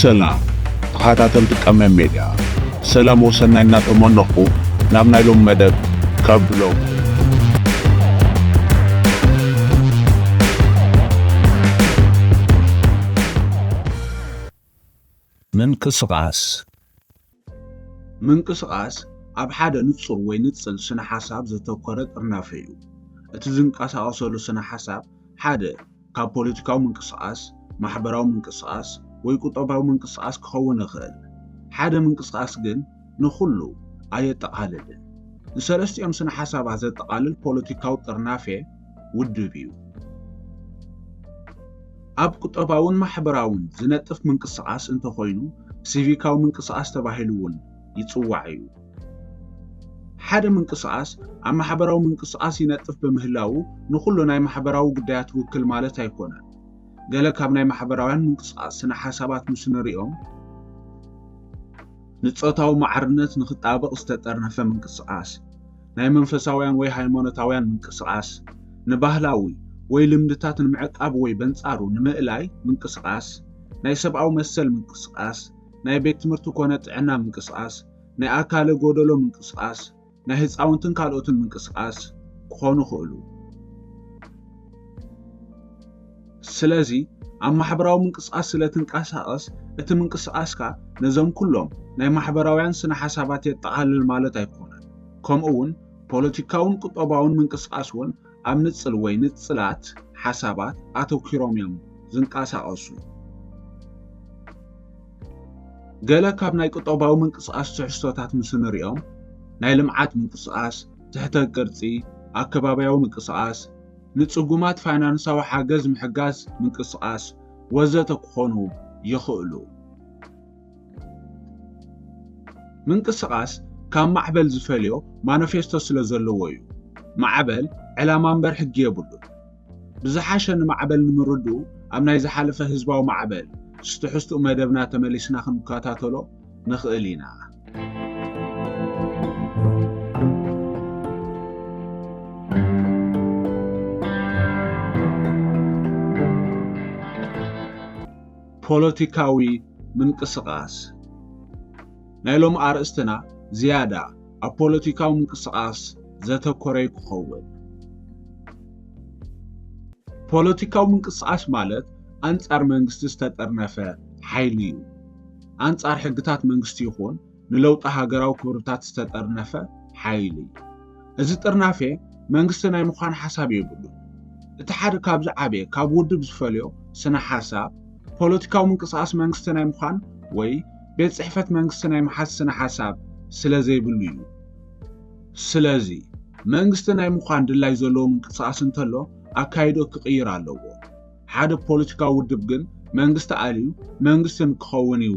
ሰላም ተኸታተልቲ ቀመም ሜድያ፣ ሰላም ወሰናይ እናተመነኹ ናብ ናይ ሎም መደብ ካብ ብሎም ምንቅስቓስ። ምንቅስቓስ ኣብ ሓደ ንጹር ወይ ንጽል ስነ ሓሳብ ዘተኮረ ጥርናፈ እዩ። እቲ ዝንቀሳቐሰሉ ስነ ሓሳብ ሓደ ካብ ፖለቲካዊ ምንቅስቓስ፣ ማሕበራዊ ምንቅስቓስ ወይ ቁጠባዊ ምንቅስቓስ ክኸውን ይኽእል። ሓደ ምንቅስቓስ ግን ንኹሉ ኣየጠቓልልን። ንሰለስቲኦም ስነ ሓሳባት ዘጠቓልል ፖለቲካዊ ጥርናፌ ውድብ እዩ። ኣብ ቁጠባውን ማሕበራውን ዝነጥፍ ምንቅስቓስ እንተኾይኑ ሲቪካዊ ምንቅስቓስ ተባሂሉ እውን ይጽዋዕ እዩ። ሓደ ምንቅስቓስ ኣብ ማሕበራዊ ምንቅስቓስ ይነጥፍ ብምህላዉ ንኹሉ ናይ ማሕበራዊ ጉዳያት ውክል ማለት ኣይኮነን። ገለ ካብ ናይ ማሕበራውያን ምንቅስቓስ ስነ ሓሳባት ምስ ንሪኦም ንጾታዊ ማዕርነት ንኽጣበቕ ዝተጠርነፈ ምንቅስቓስ፣ ናይ መንፈሳውያን ወይ ሃይማኖታውያን ምንቅስቓስ፣ ንባህላዊ ወይ ልምድታት ንምዕቃብ ወይ በንጻሩ ንምእላይ ምንቅስቓስ፣ ናይ ሰብኣዊ መሰል ምንቅስቓስ፣ ናይ ቤት ትምህርቲ ኮነ ጥዕና ምንቅስቓስ፣ ናይ ኣካለ ጎደሎ ምንቅስቓስ፣ ናይ ህጻውንትን ካልኦትን ምንቅስቓስ ክኾኑ ይኽእሉ። ስለዚ ኣብ ማሕበራዊ ምንቅስቓስ ስለ ትንቀሳቐስ እቲ ምንቅስቓስካ ነዞም ኩሎም ናይ ማሕበራውያን ስነ ሓሳባት የጠቓልል ማለት ኣይኮነን። ከምኡ እውን ፖለቲካውን ቁጠባውን ምንቅስቓስ እውን ኣብ ንጽል ወይ ንጽላት ሓሳባት ኣተኲሮም እዮም ዝንቀሳቐሱ። ገለ ካብ ናይ ቁጠባዊ ምንቅስቓስ ትሕዝቶታት ምስ ንሪኦም ናይ ልምዓት ምንቅስቓስ፣ ትሕተ ቅርጺ፣ ኣከባብያዊ ምንቅስቓስ፣ ንጽጉማት ፋይናንሳዊ ሓገዝ ምሕጋዝ ምንቅስቓስ ወዘተ ክኾኑ ይኽእሉ። ምንቅስቓስ ካብ ማዕበል ዝፈልዮ ማኒፌስቶ ስለ ዘለዎ እዩ። ማዕበል ዕላማ እምበር ሕጊ የብሉን። ብዝሓሸ ንማዕበል ንምርድኡ ኣብ ናይ ዝሓለፈ ህዝባዊ ማዕበል ዝትሕዝትኡ መደብና ተመሊስና ክንከታተሎ ንኽእል ኢና። ፖለቲካዊ ምንቅስቓስ። ናይ ሎም ኣርእስትና ዝያዳ ኣብ ፖለቲካዊ ምንቅስቓስ ዘተኮረ ክኸውን። ፖለቲካዊ ምንቅስቓስ ማለት ኣንጻር መንግስቲ ዝተጠርነፈ ሓይሊ እዩ። ኣንጻር ሕግታት መንግስቲ ይኹን ንለውጢ ሃገራዊ ክብርታት ዝተጠርነፈ ሓይሊ። እዚ ጥርናፌ መንግስቲ ናይ ምዃን ሓሳብ የብሉን። እቲ ሓደ ካብ ዝዓበየ ካብ ውድብ ዝፈልዮ ስነ ሓሳብ ፖለቲካዊ ምንቅስቓስ መንግስቲ ናይ ምዃን ወይ ቤት ጽሕፈት መንግስቲ ናይ ምሓዝ ስነ ሓሳብ ስለ ዘይብሉ እዩ። ስለዚ መንግስቲ ናይ ምዃን ድላይ ዘለዎ ምንቅስቓስ እንተሎ ኣካይዶ ክቕይር ኣለዎ። ሓደ ፖለቲካዊ ውድብ ግን መንግስቲ ኣልዩ መንግስቲ ንክኸውን እዩ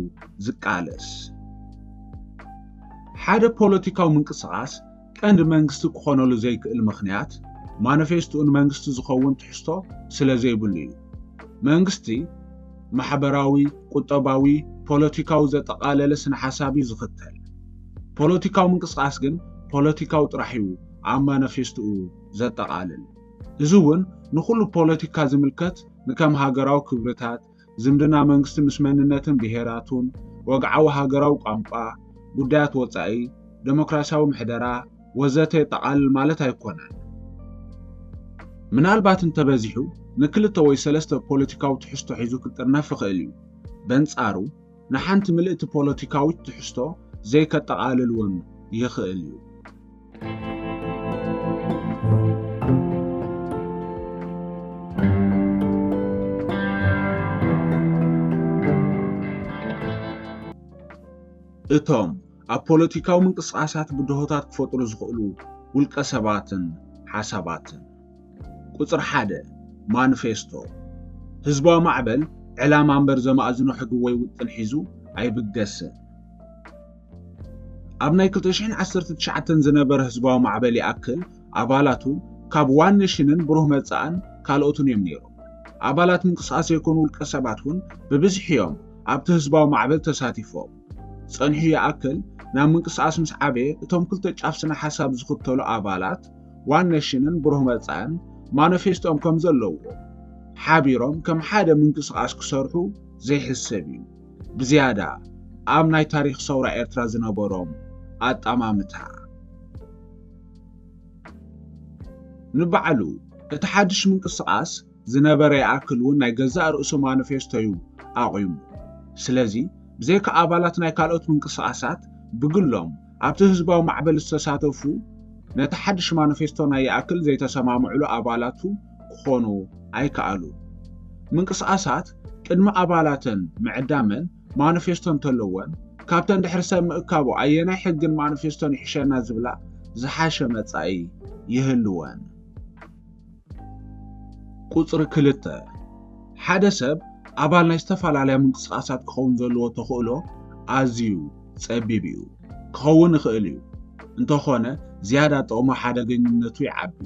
ዝቃለስ። ሓደ ፖለቲካዊ ምንቅስቓስ ቀንዲ መንግስቲ ክኾነሉ ዘይክእል ምኽንያት ማኒፌስቶኡ ንመንግስቲ ዝኸውን ትሕዝቶ ስለ ዘይብሉ እዩ። መንግስቲ ማሕበራዊ፣ ቁጠባዊ፣ ፖለቲካዊ ዘጠቓለለ ስነ ሓሳብ እዩ ዝኽተል። ፖለቲካዊ ምንቅስቓስ ግን ፖለቲካዊ ጥራሕ እዩ ኣብ ማኒፌስቶኡ ዘጠቓልል። እዚ እውን ንኹሉ ፖለቲካ ዝምልከት ንከም ሃገራዊ ክብርታት፣ ዝምድና መንግስቲ ምስ መንነትን ብሄራቱን፣ ወግዓዊ ሃገራዊ ቋንቋ፣ ጉዳያት ወጻኢ፣ ደሞክራሲያዊ ምሕደራ ወዘተ የጠቓልል ማለት ኣይኮነን። ምናልባት እንተበዚሑ ንክልተ ወይ ሰለስተ ፖለቲካዊ ትሕዝቶ ሒዙ ክጥርነፍ ይኽእል እዩ። በንጻሩ ንሓንቲ ምልእቲ ፖለቲካዊት ትሕዝቶ ዘይከጠቓልል እውን ይኽእል እዩ። እቶም ኣብ ፖለቲካዊ ምንቅስቓሳት ብድሆታት ክፈጥሩ ዝኽእሉ ውልቀ ሰባትን ሓሳባትን። ቁጽሪ ሓደ፣ ማኒፌስቶ። ህዝባዊ ማዕበል ዕላማ እምበር ዘማእዝኖ ሕጊ ወይ ውጥን ሒዙ ኣይብገስን። ኣብ ናይ ክልተ ሽሕን ዓሰርተ ትሽዓተን ዝነበረ ህዝባዊ ማዕበል ይኣክል ኣባላቱ ካብ ዋን ኔሽንን ብሩህ መጻእን ካልኦትን እዮም ነይሮም። ኣባላት ምንቅስቓስ ዘይኮኑ ውልቀ ሰባት እውን ብብዝሒ እዮም ኣብቲ ህዝባዊ ማዕበል ተሳቲፎም። ጸኒሑ ይኣክል ናብ ምንቅስቓስ ምስ ዓበየ እቶም ክልተ ጫፍ ስነ ሓሳብ ዝኽተሉ ኣባላት ዋን ኔሽንን ብሩህ መጻእን ማኒፌስቶኦም ከም ዘለዎ ሓቢሮም ከም ሓደ ምንቅስቓስ ክሰርሑ ዘይሕሰብ እዩ። ብዝያዳ ኣብ ናይ ታሪኽ ሰውራ ኤርትራ ዝነበሮም ኣጠማምታ። ንባዕሉ እቲ ሓድሽ ምንቅስቓስ ዝነበረ ይኣክል እውን ናይ ገዛእ ርእሱ ማኒፌስቶ እዩ ኣቑሙ። ስለዚ ብዘይካ ኣባላት ናይ ካልኦት ምንቅስቓሳት ብግሎም ኣብቲ ህዝባዊ ማዕበል ዝተሳተፉ ነቲ ሓድሽ ማኒፌስቶ ናይ ይኣክል ዘይተሰማምዕሉ ኣባላቱ ክኾኑ ኣይከኣሉ። ምንቅስቓሳት ቅድሚ ኣባላተን ምዕዳመን ማኒፌስቶ እንተለወን ካብተን ድሕሪ ሰብ ምእካቡ ኣየናይ ሕግን ማኒፌስቶን ይሕሸና ዝብላ ዝሓሸ መጻኢ ይህልወን። ቁጽሪ ክልተ፣ ሓደ ሰብ ኣባል ናይ ዝተፈላለያ ምንቅስቓሳት ክኸውን ዘለዎ ተኽእሎ ኣዝዩ ጸቢብ እዩ። ክኸውን ይኽእል እዩ። እንተኾነ ዝያዳ ጥቕሙ ሓደገኝነቱ ይዓቢ።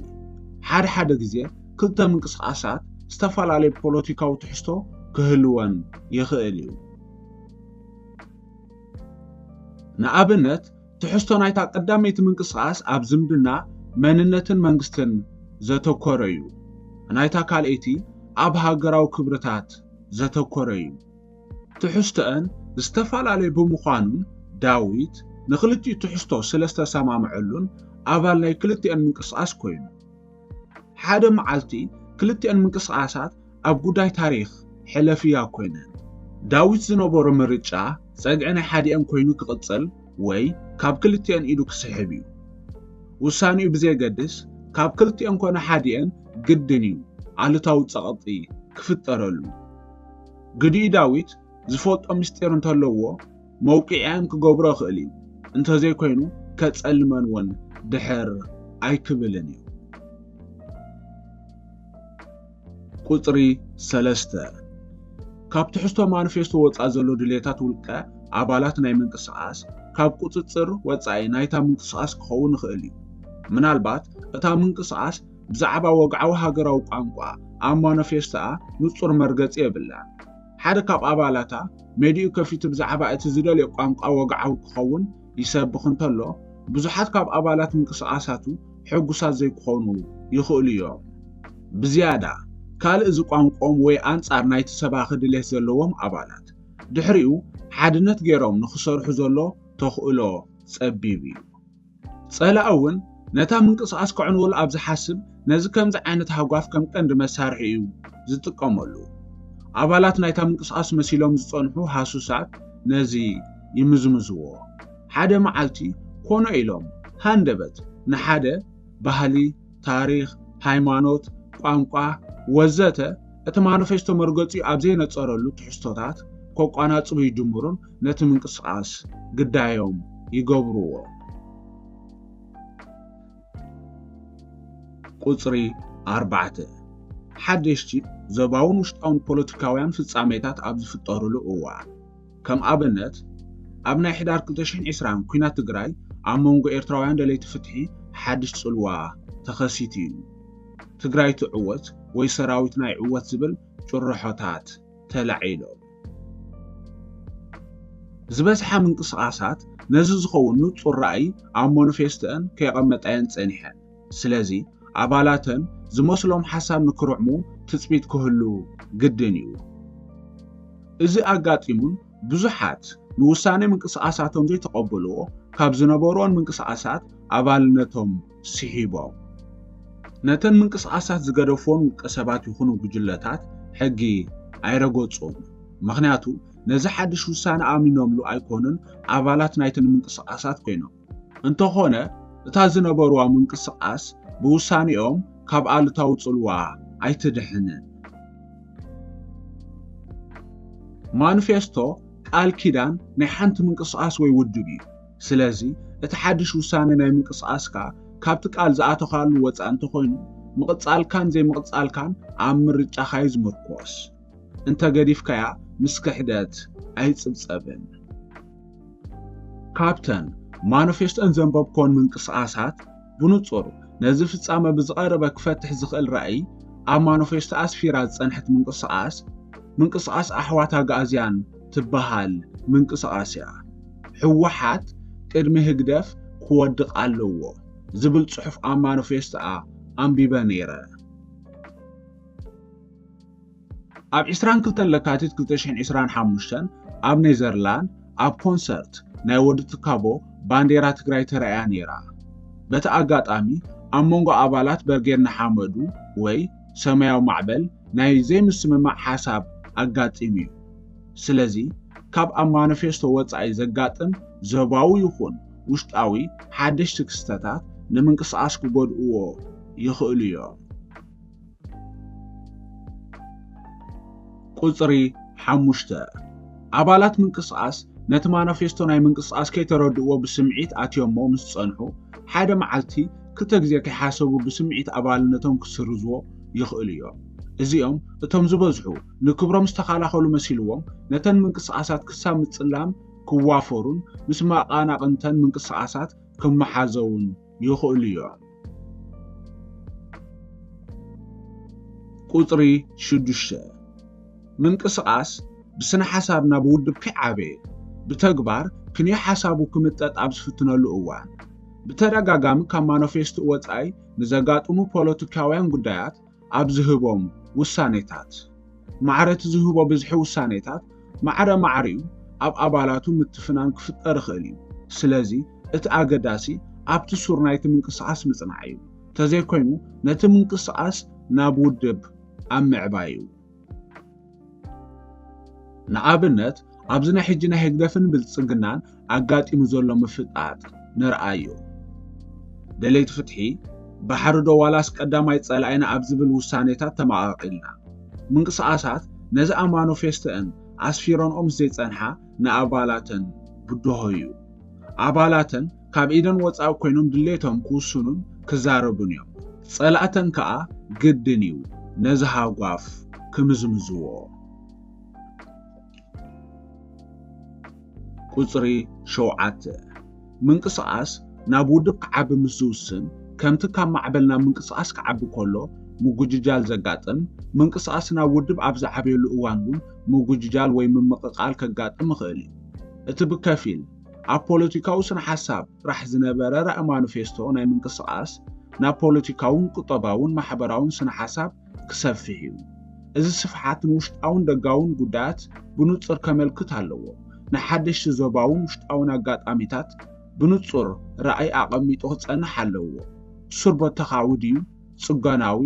ሓደ ሓደ ግዜ ክልተ ምንቅስቓሳት ዝተፈላለየ ፖለቲካዊ ትሕዝቶ ክህልወን ይኽእል እዩ። ንኣብነት ትሕዝቶ ናይታ ቀዳመይቲ ምንቅስቓስ ኣብ ዝምድና መንነትን መንግስትን ዘተኮረ እዩ። ናይታ ካልኣይቲ ኣብ ሃገራዊ ክብርታት ዘተኮረ እዩ። ትሕዝቶአን ዝተፈላለየ ብምዃኑን ዳዊት ንክልቲኡ ትሕዝቶ ስለ ዝተሰማምዐሉን ኣባል ናይ ክልቲአን ምንቅስቓስ ኮይኑ። ሓደ መዓልቲ ክልቲአን ምንቅስቓሳት ኣብ ጉዳይ ታሪኽ ሕለፍያ ኮይነን። ዳዊት ዝነበሮ ምርጫ ጸግዒ ናይ ሓዲአን ኮይኑ ክቕጽል ወይ ካብ ክልቲአን ኢዱ ክስሕብ እዩ። ውሳኔኡ ብዘየገድስ ካብ ክልቲአን ኮነ ሓዲአን ግድን እዩ ኣሉታዊ ጸቕጢ ክፍጠረሉ። ግዲኡ ዳዊት ዝፈልጦ ምስጢር እንተለዎ መውቅዒኣን ክገብሮ ይኽእል እዩ። እንተዘይኮይኑ ከጸልመን እውን ድሕር ኣይክብልን እዩ። ቁጽሪ ሰለስተ፣ ካብ ትሕዝቶ ማኒፌስቶ ወጻኢ ዘሎ ድሌታት ውልቀ ኣባላት ናይ ምንቅስቓስ ካብ ቁጽጽር ወጻኢ ናይታ ምንቅስቓስ ክኸውን ይኽእል እዩ። ምናልባት እታ ምንቅስቓስ ብዛዕባ ወግዓዊ ሃገራዊ ቋንቋ ኣብ ማኒፌስቶኣ ንጹር መርገጺ የብላን። ሓደ ካብ ኣባላታ ሜድኡ ከፊቱ ብዛዕባ እቲ ዝደልዮ ቋንቋ ወግዓዊ ክኸውን ይሰብኽ እንተሎ፣ ብዙሓት ካብ ኣባላት ምንቅስቓሳቱ ሕጉሳት ዘይክኾኑ ይኽእሉ እዮም። ብዝያዳ ካልእ እዚ ቋንቋኦም ወይ ኣንጻር ናይቲ ሰባኺ ድሌት ዘለዎም ኣባላት ድሕሪኡ ሓድነት ገይሮም ንኽሰርሑ ዘሎ ተኽእሎ ጸቢብ እዩ። ጸላኢ እውን ነታ ምንቅስቓስ ከዕንወሉ ኣብ ዝሓስብ ነዚ ከምዚ ዓይነት ሃጓፍ ከም ቀንዲ መሳርሒ እዩ ዝጥቀመሉ። ኣባላት ናይታ ምንቅስቓስ መሲሎም ዝጸንሑ ሃሱሳት ነዚ ይምዝምዝዎ። ሓደ መዓልቲ ኮነ ኢሎም ሃንደበት ንሓደ ባህሊ፣ ታሪኽ፣ ሃይማኖት፣ ቋንቋ ወዘተ እቲ ማኒፌስቶ መርገጺኡ ኣብ ዘይነጸረሉ ትሕዝቶታት ከቋናጽቡ ይጅምሩን ነቲ ምንቅስቓስ ግዳዮም ይገብርዎ። ቁጽሪ ኣርባዕተ፣ ሓደሽቲ ዞባውን ውሽጣውን ፖለቲካውያን ፍጻሜታት ኣብ ዝፍጠሩሉ እዋን፣ ከም ኣብነት ኣብ ናይ ሕዳር ክልተ ሽሕን ዕስራን ኲናት ትግራይ ኣብ መንጎ ኤርትራውያን ደለይቲ ፍትሒ ሓድሽ ጽልዋ ተኸሲቱ እዩ። ትግራይ ትዕወት ወይ ሰራዊትና ይዕወት ዝብል ጭርሖታት ተላዒሎም። ዝበዝሓ ምንቅስቓሳት ነዚ ዝኸውን ንጹር ራእይ ኣብ ማኒፌስቶአን ከየቐመጣ እየን ጸኒሐን። ስለዚ ኣባላተን ዝመስሎም ሓሳብ ንክርዕሙ ትጽቢት ክህሉ ግድን እዩ። እዚ ኣጋጢሙን ብዙሓት ንውሳኔ ምንቅስቓሳቶም ዘይተቐበልዎ ካብ ዝነበርዎን ምንቅስቓሳት ኣባልነቶም ስሒቦም። ነተን ምንቅስቓሳት ዝገደፍዎን ውልቀ ሰባት ይኹኑ ጉጅለታት ሕጊ ኣይረገጹን። ምኽንያቱ ነዚ ሓድሽ ውሳነ ኣሚኖምሉ ኣይኮኑን ኣባላት ናይተን ምንቅስቓሳት ኮይኖም። እንተኾነ እታ ዝነበርዋ ምንቅስቓስ ብውሳኔኦም ካብ ኣሉታዊ ጽልዋ ኣይትድሕንን። ማኒፌስቶ ቃል ኪዳን ናይ ሓንቲ ምንቅስቓስ ወይ ውድብ እዩ። ስለዚ እቲ ሓድሽ ውሳነ ናይ ምንቅስቓስካ ካብቲ ቃል ዝኣተኻሉ ወጻኢ እንተኾይኑ ምቕጻልካን ዘይምቕጻልካን ኣብ ምርጫኻ እዩ ዝምርኮስ። እንተገዲፍካያ ምስ ክሕደት ኣይጽብጸብን። ካብተን ማኒፌስቶን ዘንበብኮን ምንቅስቓሳት ብንጹር ነዚ ፍጻመ ብዝቐረበ ክፈትሕ ዝኽእል ራእይ ኣብ ማኒፌስቶ ኣስፊራ ዝጸንሐት ምንቅስቓስ ምንቅስቓስ ኣሕዋት ኣግኣዝያን ትበሃል ምንቅስቓስ እያ። ህወሓት ቅድሚ ህግደፍ ክወድቕ ኣለዎ ዝብል ጽሑፍ ኣብ ማኒፌስቶኣ ኣንቢበ ነይረ። ኣብ ዕስራን ክልተን ለካቲት ክልተ ሽሕን ዕስራን ሓሙሽተን ኣብ ኔዘርላንድ ኣብ ኮንሰርት ናይ ወዲ ትካቦ ባንዴራ ትግራይ ተራእያ ነይራ። በቲ ኣጋጣሚ ኣብ መንጎ ኣባላት በርጌድ ንሓመዱ ወይ ሰማያዊ ማዕበል ናይ ዘይምስምማዕ ሓሳብ ኣጋጢሙ እዩ። ስለዚ ካብ ኣብ ማኒፌስቶ ወጻኢ ዘጋጥም ዞባዊ ይኹን ውሽጣዊ ሓደሽቲ ክስተታት ንምንቅስቓስ ክጎድእዎ ይኽእሉ እዮም። ቁጽሪ ሓሙሽተ፣ ኣባላት ምንቅስቓስ ነቲ ማኒፌስቶ ናይ ምንቅስቓስ ከይተረድእዎ ብስምዒት ኣትዮሞ ምስ ጸንሑ፣ ሓደ መዓልቲ ክልተ ግዜ ከይሓሰቡ ብስምዒት ኣባልነቶም ክስርዝዎ ይኽእሉ እዮም። እዚኦም እቶም ዝበዝሑ ንክብሮም ዝተኸላኸሉ መሲልዎም ነተን ምንቅስቓሳት ክሳብ ምጽላም ክዋፈሩን ምስ መቓናቕንተን ምንቅስቓሳት ክመሓዘውን ይኽእሉ እዮም። ቁጽሪ ሽዱሽተ፣ ምንቅስቓስ ብስነ ሓሳብ ናብ ውድብ ከይዓበየ ብተግባር ክንዮ ሓሳቡ ክምጠጥ ኣብ ዝፍትነሉ እዋን ብተደጋጋሚ ካብ ማኒፌስቶ ወጻኢ ንዘጋጥሙ ፖለቲካውያን ጉዳያት ኣብ ዝህቦም ውሳኔታት። ማዕረ እቲ ዝህቦ ብዝሒ ውሳኔታት ማዕረ ማዕሪኡ ኣብ ኣባላቱ ምትፍናን ክፍጠር ይኽእል እዩ። ስለዚ እቲ ኣገዳሲ ኣብቲ ሱር ናይቲ ምንቅስቓስ ምጽናዕ እዩ። ተዘይኮይኑ ነቲ ምንቅስቓስ ናብ ውድብ ኣብ ምዕባይ እዩ። ንኣብነት ኣብዚ ናይ ሕጂ ናይ ህግደፍን ብልጽግናን ኣጋጢሙ ዘሎ ምፍጣጥ ንርኣዮ። ደለይቲ ፍትሒ ባሕሪ ዶ ዋላስ ቀዳማይ ጸላኢና ኣብ ዝብል ውሳኔታት ተመቓቒልና። ምንቅስቓሳት ነዚ ኣብ ማኒፌስቶአን ኣስፊረንኦ ምስ ዘይጸንሓ ንኣባላተን ብድሆ እዩ። ኣባላተን ካብ ኢደን ወጻኢ ኮይኖም ድሌቶም ክውስኑን ክዛረቡን እዮም። ጸላእተን ከኣ ግድን እዩ ነዚ ሃጓፍ ክምዝምዝዎ። ቁጽሪ ሸውዓተ፣ ምንቅስቓስ ናብ ውድብ ክዓቢ ምስ ዝውስን፣ ከምቲ ካብ ማዕበል ናብ ምንቅስቓስ ክዓቢ ከሎ ምጉጅጃል ዘጋጥም፣ ምንቅስቓስ ናብ ውድብ ኣብ ዝዓበየሉ እዋን እውን ምጉጅጃል ወይ ምምቕቓል ከጋጥም ይኽእል እዩ። እቲ ብከፊል ኣብ ፖለቲካዊ ስነ ሓሳብ ጥራሕ ዝነበረ ራኢ ማኒፌስቶ ናይ ምንቅስቓስ ናብ ፖለቲካውን ቁጠባውን ማሕበራውን ስነ ሓሳብ ክሰፍሕ እዩ። እዚ ስፍሓት ንውሽጣውን ደጋውን ጉዳያት ብንጹር ከመልክት ኣለዎ። ንሓደሽቲ ዞባውን ውሽጣውን ኣጋጣሚታት ብንጹር ራእይ ኣቐሚጡ ክጸንሕ ኣለዎ። ሱር በተኻዊ ድዩ ጽገናዊ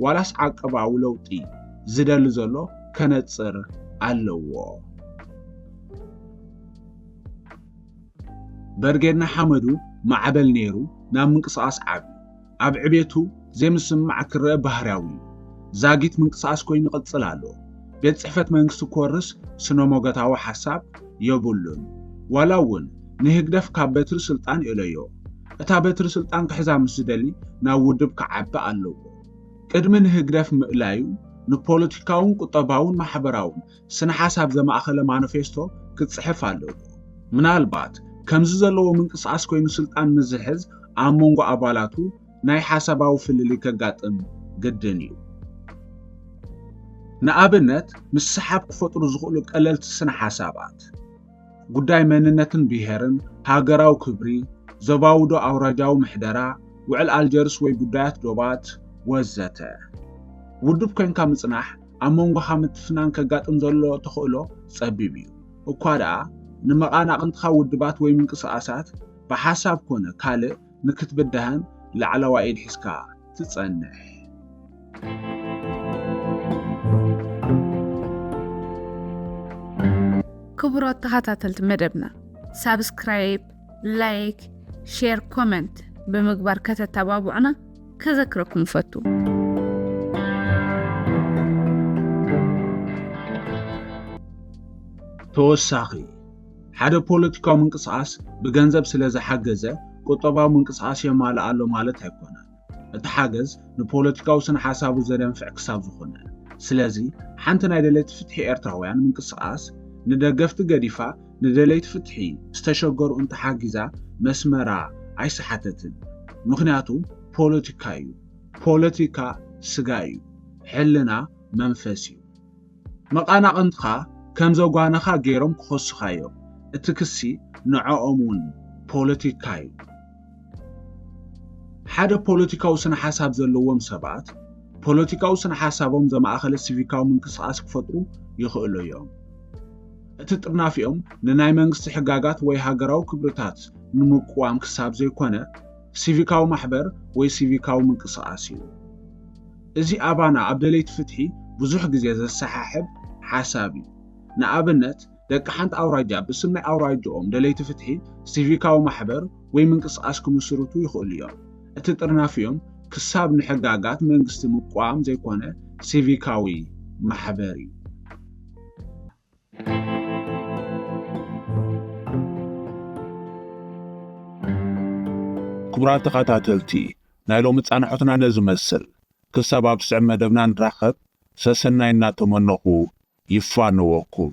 ዋላስ ዓቀባዊ ለውጢ ዝደሊ ዘሎ ከነጽር ኣለዎ። በርጌድ ንሓመዱ ማዕበል ነይሩ ናብ ምንቅስቓስ ዓብዩ። ኣብ ዕቤቱ ዘይምስምማዕ ክረአ ባህርያዊ እዩ። ዛጊት ምንቅስቓስ ኮይኑ ይቕጽል ኣሎ። ቤት ጽሕፈት መንግስቲ ክወርስ ስነ ሞገታዊ ሓሳብ የብሉን። ዋላ እውን ንህግደፍ ካብ በትሪ ስልጣን ይእለዮ። እታ በትሪ ስልጣን ክሕዛ ምስ ዝደሊ ናብ ውድብ ክዓቢ ኣለዎ። ቅድሚ ንህግደፍ ምእላዩ ንፖለቲካውን ቁጠባውን ማሕበራውን ስነ ሓሳብ ዘማእኸለ ማኒፌስቶ ክጽሕፍ ኣለዎ። ምናልባት ከምዚ ዘለዎ ምንቅስቓስ ኮይኑ ስልጣን ምስ ዝሕዝ ኣብ መንጎ ኣባላቱ ናይ ሓሳባዊ ፍልልይ ከጋጥም ግድን እዩ። ንኣብነት ምስሓብ ክፈጥሩ ዝኽእሉ ቀለልቲ ስነ ሓሳባት ጉዳይ መንነትን ብሄርን፣ ሃገራዊ ክብሪ፣ ዞባዊ ዶ ኣውራጃዊ ምሕደራ፣ ውዕል ኣልጀርስ ወይ ጉዳያት ዶባት ወዘተ። ውድብ ኮንካ ምጽናሕ ኣብ መንጎኻ ምትፍናን ከጋጥም ዘሎ ተኽእሎ ጸቢብ እዩ። እኳ ደኣ ንመቓናቕንትኻ ውድባት ወይ ምንቅስቓሳት ብሓሳብ ኮነ ካልእ ንክትብዳህን ላዕለዋይ ኢድ ሒዝካ ትጸንሕ። ክቡራት ተኸታተልቲ መደብና ሳብስክራይብ፣ ላይክ፣ ሼር፣ ኮመንት ብምግባር ከተተባብዑና ከዘክረኩም እፈቱ። ተወሳኺ ሓደ ፖለቲካዊ ምንቅስቓስ ብገንዘብ ስለ ዝሓገዘ ቁጠባዊ ምንቅስቓስ የማልእ ኣሎ ማለት ኣይኮነን። እቲ ሓገዝ ንፖለቲካዊ ስነ ሓሳቡ ዘደንፍዕ ክሳብ ዝኾነ። ስለዚ ሓንቲ ናይ ደለይቲ ፍትሒ ኤርትራውያን ምንቅስቓስ ንደገፍቲ ገዲፋ ንደለይቲ ፍትሒ ዝተሸገሩ እንተሓጊዛ መስመራ ኣይሰሓተትን። ምኽንያቱ ፖለቲካ እዩ። ፖለቲካ ስጋ እዩ። ሕልና መንፈስ እዩ። መቓናቕንትኻ ከም ዘጓነኻ ገይሮም ክኸሱኻ እዮም። እቲ ክሲ ንዕኦም እውን ፖለቲካ እዩ። ሓደ ፖለቲካዊ ስነ ሓሳብ ዘለዎም ሰባት ፖለቲካዊ ስነ ሓሳቦም ዘማእኸለ ሲቪካዊ ምንቅስቓስ ክፈጥሩ ይኽእሉ እዮም። እቲ ጥርናፊኦም ንናይ መንግስቲ ሕጋጋት ወይ ሃገራዊ ክብርታት ንምቅዋም ክሳብ ዘይኮነ፣ ሲቪካዊ ማሕበር ወይ ሲቪካዊ ምንቅስቃስ እዩ። እዚ ኣባና ኣብ ደለይቲ ፍትሒ ብዙሕ ግዜ ዘሰሓሕብ ሓሳብ እዩ። ንኣብነት፣ ደቂ ሓንቲ ኣውራጃ ብስም ናይ ኣውራጃኦም ደለይቲ ፍትሒ ሲቪካዊ ማሕበር ወይ ምንቅስቃስ ክምስርቱ ይኽእሉ እዮም። እቲ ጥርናፊኦም ክሳብ ንሕጋጋት መንግስቲ ምቋም ዘይኮነ፣ ሲቪካዊ ማሕበር እዩ። ክቡራት ተኸታተልቲ፣ ናይ ሎሚ ጻንሖትና ነዚ መስል። ክሳብ ኣብ ስዕብ መደብና ንራኸብ፣ ሰሰናይ እናተመነኹ ይፋነወኩም።